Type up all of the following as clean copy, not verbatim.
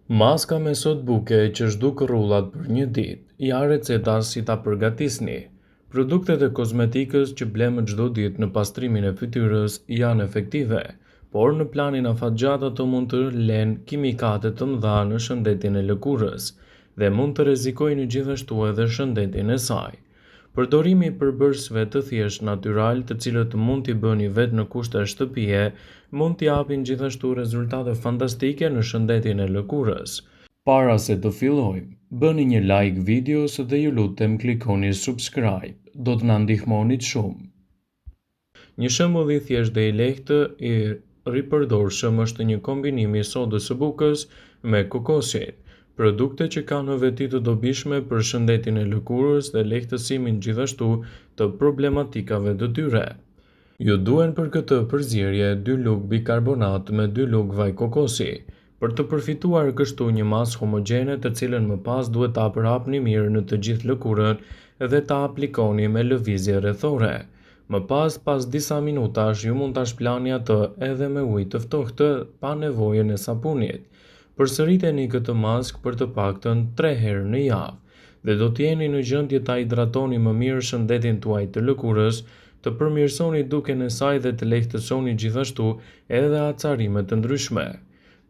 Maska me sodë buke që zhduk rrudhat për një ditë, ja receta si ta përgatisni. Produktet e kozmetikës që blemë çdo ditë në pastrimin e fytyrës janë efektive, por në planin afatgjatë ato mund të lenë kimikate të mëdha në shëndetin e lëkurës dhe mund të rrezikojnë gjithashtu edhe shëndetin e saj. Përdorimi i përbërësve të thjeshtë natyralë të cilët mund t'i bëni vetë në kushte shtëpie, mund të japin gjithashtu rezultate fantastike në shëndetin e lëkurës. Para se të fillojmë, bëni një like videos dhe ju lutem klikoni subscribe, do të na ndihmonit shumë. Një shembull i thjeshtë dhe i lehtë i ripërdorshëm është një kombinim i sodës së bukës me kokosin, produkte që kanë veti të dobishme për shëndetin e lëkurës dhe lehtësimin gjithashtu të problematikave të tyre. Ju duhen për këtë përzierje 2 lugë bikarbonat me 2 lugë vaj kokosi, për të përfituar kështu një masë homogjene të cilën më pas duhet ta përhapni mirë në të gjithë lëkurën dhe ta aplikoni me lëvizje rrethore. Më pas, pas disa minutash, ju mund ta shplani atë edhe me ujë të ftohtë pa nevojën e sapunit. Përsëriteni këtë maskë për të paktën 3 herë në javë dhe do të jeni në gjendje ta hidratoni më mirë shëndetin tuaj të lëkurës, të përmirësoni dukjen e saj dhe të lehtësoni gjithashtu edhe acarime të ndryshme.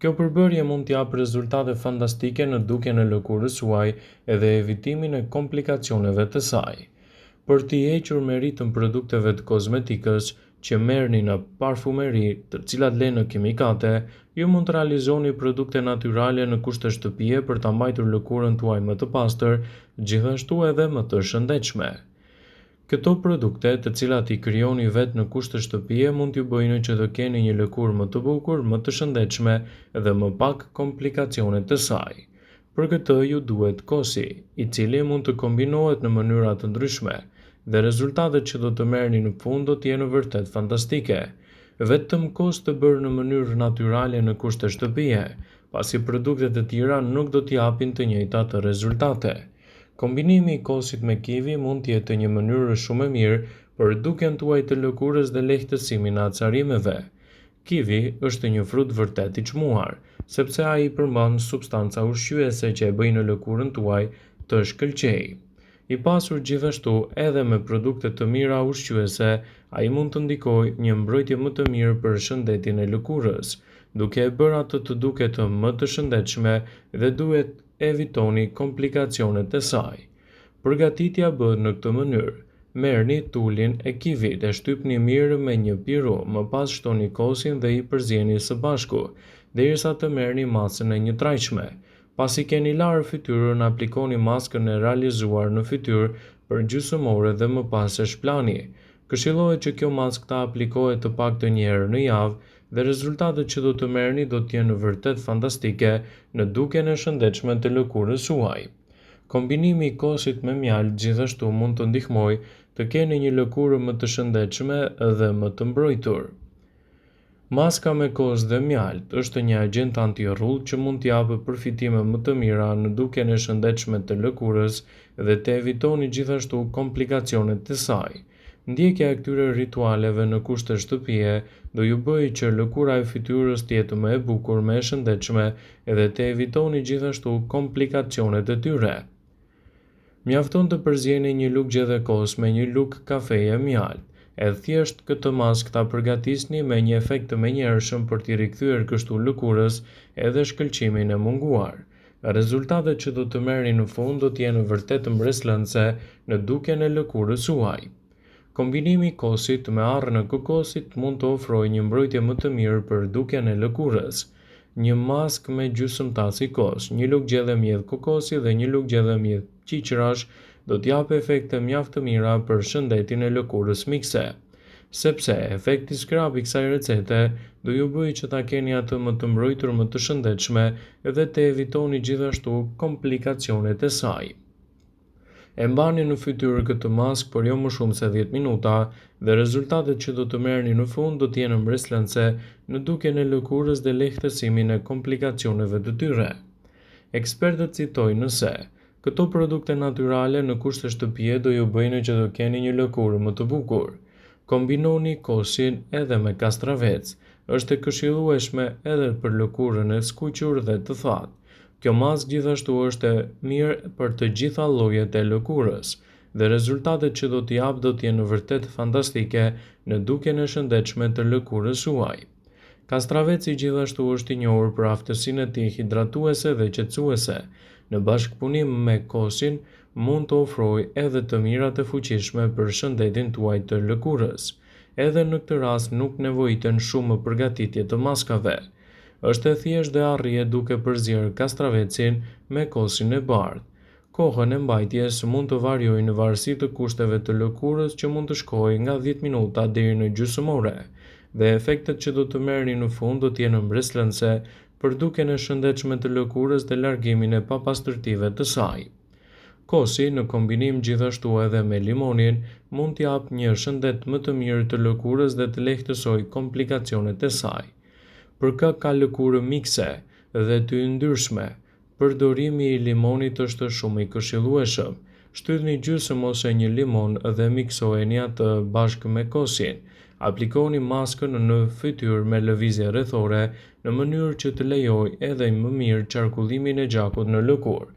Kjo përbërje mund të japë rezultate fantastike në dukjen e lëkurës suaj edhe evitimin e komplikacioneve të saj. Për t'i hequr meritën produkteve të kozmetikës që merrni në parfumeri, të cilat lënë kimikate, ju mund të realizoni produkte natyrale në kushte shtëpie për ta mbajtur lëkurën tuaj më të pastër, gjithashtu edhe më të shëndetshme. Këto produkte, të cilat i krijoni vetë në kushte shtëpie, mund t'ju bëjnë që të keni një lëkurë më të bukur, më të shëndetshme dhe më pak komplikacione të saj. Për këtë ju duhet kosi, i cili mund të kombinohet në mënyra të ndryshme, dhe rezultatet që do të merrni në fund do të jenë vërtet fantastike. Vetëm kos të bërë në mënyrë natyrale në kushte shtëpie, pasi produktet e tjera nuk do t'japin të njëjtat rezultate. Kombinimi i kosit me kivi mund të jetë një mënyrë shumë e mirë për dukjen tuaj të lëkurës dhe lehtësimin e acarimeve. Kivi është një frut vërtet i çmuar, sepse ai përmban substanca ushqyese që e bëjnë lëkurën tuaj të shkëlqejë. I pasur gjithashtu edhe me produkte të mira ushqyese, ai mund të ndikojë një mbrojtje më të mirë për shëndetin e lëkurës, duke e bërë atë të duket më të shëndetshme dhe duhet evitoni komplikacionet e saj. Përgatitja bëhet në këtë mënyrë. Merrni tulin e kivit, e shtypni mirë me një piru, më pas shtoni kosin dhe i përzieni së bashku, derisa të merrni masën e njëtrajtshme. Pasi keni larë fytyrën, aplikoni maskën e realizuar në fytyrë për gjysmë ore dhe më pas e shplani. Këshillohet që kjo maskë ta aplikohet të paktën një herë në javë dhe rezultatet që do të merrni do të jenë vërtet fantastike në dukjen e shëndetshme të lëkurës suaj. Kombinimi i kosit me mjaltë gjithashtu mund të ndihmojë të keni një lëkurë më të shëndetshme dhe më të mbrojtur. Maska me kos dhe mjaltë është një agjent anti-rrudhë që mund të japë përfitime më të mira në dukjen e shëndetshme të lëkurës dhe të evitoni gjithashtu komplikacionet e saj. Ndjekja e këtyre ritualeve në kushte shtëpie do ju bëjë që lëkura e fytyrës të jetë më e bukur, më e shëndetshme dhe të evitoni gjithashtu komplikacionet e tyre. Mjafton të përzieni një lugë gjelle kos me një lugë kafeje mjaltë. E thjesht këtë maskë ta përgatisni me një efekt të menjëhershëm për t'i rikthyer kështu lëkurës edhe shkëlqimin e munguar. Rezultatet që do të merrni në fund do të jenë vërtet mbresëlënëse në dukjen e lëkurës suaj. Kombinimi i kosit me arrën e kokosit mund të ofrojë një mbrojtje më të mirë për dukjen e lëkurës. Një maskë me gjysmë tasi kos, një lugë gjelle miell kokosi dhe një lugë gjelle miell qiqrash do të japë efekte mjaft të mira për shëndetin e lëkurës mikse. Sepse efekti scrub i kësaj recete do ju bëjë që ta keni atë më të mbrojtur, më të shëndetshme dhe të evitoni gjithashtu komplikacionet e saj. E mbani në fytyrë këtë maskë për jo më shumë se 10 minuta dhe rezultatet që do të merrni në fund do të jenë mbresëlënëse në dukjen e lëkurës dhe lehtësimin e komplikacioneve të tyre. Ekspertët citojnë se këto produkte natyrale në kushte shtëpie do ju bëjnë që të keni një lëkurë më të bukur. Kombinoni kosin edhe me kastravec, është e këshillueshme edhe për lëkurën e skuqur dhe të thatë. Kjo maskë gjithashtu është e mirë për të gjitha llojet e lëkurës dhe rezultatet që do të japë do të jenë vërtet fantastike në dukjen e shëndetshme të lëkurës suaj. Kastraveci gjithashtu është i njohur për aftësinë e tij hidratuese dhe qetësuese. Në bashkëpunim me kosin, mund të ofrojë edhe të mirat e fuqishme për shëndetin tuaj të lëkurës. Edhe në këtë rast nuk nevojiten shumë përgatitje të maskave. Është e thjeshtë dhe arrihet duke përzier kastravecin me kosin e bardhë. Kohën e mbajtjes mund të variojë në varësi të kushteve të lëkurës që mund të shkojë nga 10 minuta deri në gjysmë ore dhe efektet që do të merrni në fund do të jenë mbresëlënëse për dukjen e shëndetshme të lëkurës dhe largimin e papastërtive të saj. Kosi, në kombinim gjithashtu edhe me limonin, mund të japë një shëndet më të mirë të lëkurës dhe të lehtësojë komplikacionet e saj. Për kë ka lëkurë mikse dhe të yndyrshme, përdorimi i limonit është shumë i këshillueshëm. Shtrydhni gjysmë ose një limon dhe miksojeni atë bashkë me kosin. Aplikoni maskën në fytyrë me lëvizje rrethore në mënyrë që të lejojë edhe më mirë qarkullimin e gjakut në lëkurë.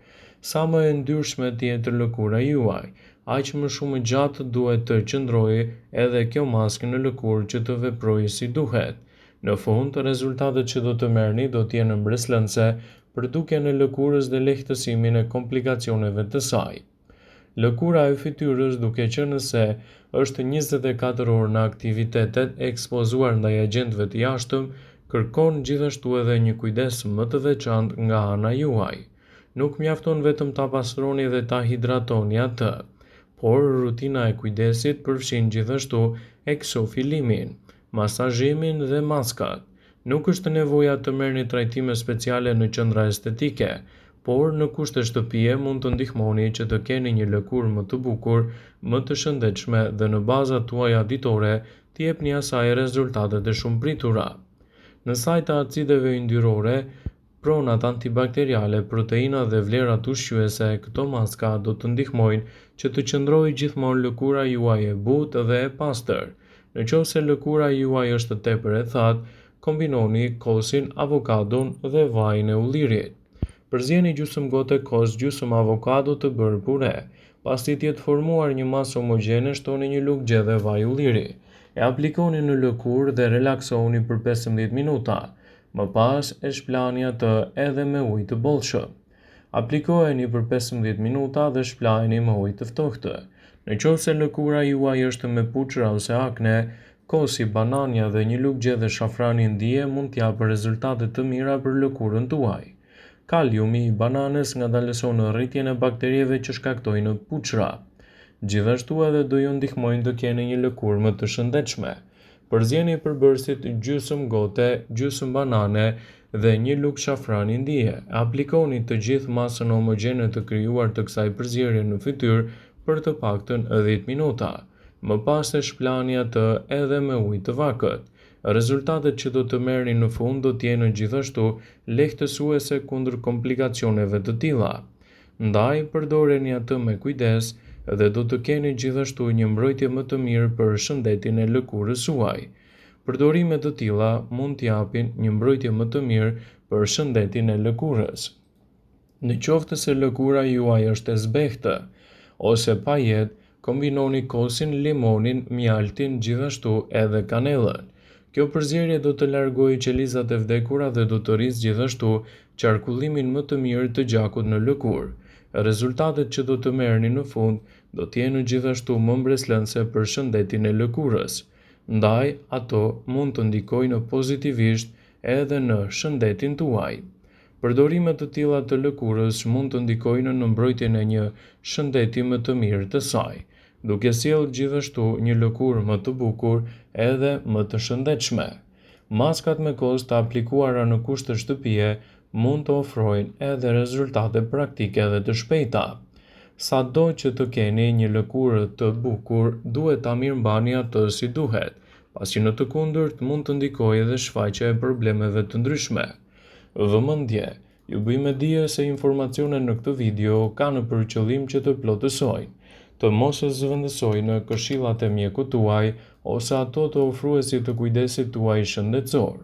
Sa më e yndyrshme të jetë lëkura juaj, aq më shumë gjatë duhet të qëndrojë edhe kjo maskë në lëkurë që të veprojë si duhet. Në fund, rezultatet që do të merrni do të jenë mbresëlënëse për dukjen e lëkurës dhe lehtësimin e komplikacioneve të saj. Lëkura e fytyrës, duke qenë se është 24 orë në aktivitetet e ekspozuar ndaj agjentëve të jashtëm, kërkon gjithashtu edhe një kujdes më të veçantë nga ana juaj. Nuk mjafton vetëm ta pastroni dhe ta hidratoni atë, por rutina e kujdesit përfshin gjithashtu eksofilimin, masazhimin dhe maskat. Nuk është nevoja të merrni trajtime speciale në qendra estetike, por në kushte shtëpie mund të ndihmoni që të keni një lëkurë më të bukur, më të shëndetshme dhe në bazat tuaja ditore të jepni asaj rezultatet e shumëpritura. Në sajë të acideve yndyrore, pronat antibakteriale, proteina dhe vlerat ushqyese, këto maska do të ndihmojnë që të qëndrojë gjithmonë lëkura juaj e butë dhe e pastër. Në qoftë se lëkura juaj është tepër e thatë, kombinoni kosin, avokadon dhe vajin e ullirit. Përzieni gjysmë gote kos, gjysmë avokado të bërë pure. Pasi të jetë formuar një masë homogjene, shtoni një lugë gjedhe vaj ulliri. E aplikoni në lëkurë dhe relaksohuni për 15 minuta. Më pas e shplani atë edhe me ujë të bollshëm. Aplikojeni për 15 minuta dhe shplajeni me ujë të ftohtë. Në qoftë se lëkura juaj është me puçra ose akne, kosi, banania dhe një lugë gjedhe shafrani indie mund të japë rezultate të mira për lëkurën tuaj. Kaliumi i bananes ngadalëson rritjen e bakterieve që shkaktojnë puçra. Gjithashtu edhe do ju ndihmojnë të keni një lëkurë më të shëndetshme. Përzieni përbërësit gjysmë gote, gjysmë banane dhe një lugë shafran indie. Aplikoni të gjithë masën homogjene të krijuar të kësaj përzierje në fytyrë për të paktën 10 minuta. Më pas e shplani atë edhe me ujë të vakët. Rezultatet që do të merrni në fund do të jenë gjithashtu lehtësuese kundër komplikacioneve të tilla. Ndaj, përdoreni atë me kujdes dhe do të keni gjithashtu një mbrojtje më të mirë për shëndetin e lëkurës suaj. Përdorime të tilla mund të japin një mbrojtje më të mirë për shëndetin e lëkurës. Në qoftë se lëkura juaj është e zbehtë ose pa jetë, kombinoni kosin, limonin, mjaltin, gjithashtu edhe kanellën. Kjo përzierje do të largojë qelizat e vdekura dhe do të rrisë gjithashtu qarkullimin më të mirë të gjakut në lëkurë. Rezultatet që do të merrni në fund do të jenë gjithashtu më mbresëlënëse për shëndetin e lëkurës. Ndaj, ato mund të ndikojnë pozitivisht edhe në shëndetin tuaj. Përdorime të tilla të lëkurës mund të ndikojnë në mbrojtjen e një shëndeti më të mirë të saj, duke sjellë gjithashtu një lëkurë më të bukur edhe më të shëndetshme. Maskat me kos të aplikuara në kushte shtëpie mund të ofrojnë edhe rezultate praktike dhe të shpejta. Sado që të keni një lëkurë të bukur, duhet ta mirëmbani atë si duhet, pasi në të kundërt mund të ndikojë edhe shfaqja e problemeve të ndryshme. Vëmendje! Ju bëj me dije se informacionet në këtë video kanë për qëllim që të plotësojnë, të mos zëvendësojnë këshillat e mjekut tuaj ose ato të ofruesit të kujdesit tuaj shëndetësor.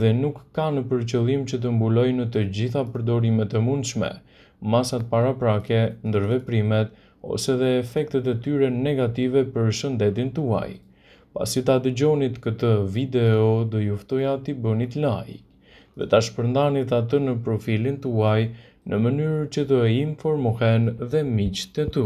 dhe nuk kanë për qëllim që të mbulojnë të gjitha përdorimet e mundshme, masat paraprake, ndërveprimet ose dhe efektet e tyre negative për shëndetin tuaj. Pasi ta dëgjonit këtë video, do ju ftoja t'i bënit like dhe ta shpërndanit atë në profilin tuaj në mënyrë që të informohen dhe miqtë e tu.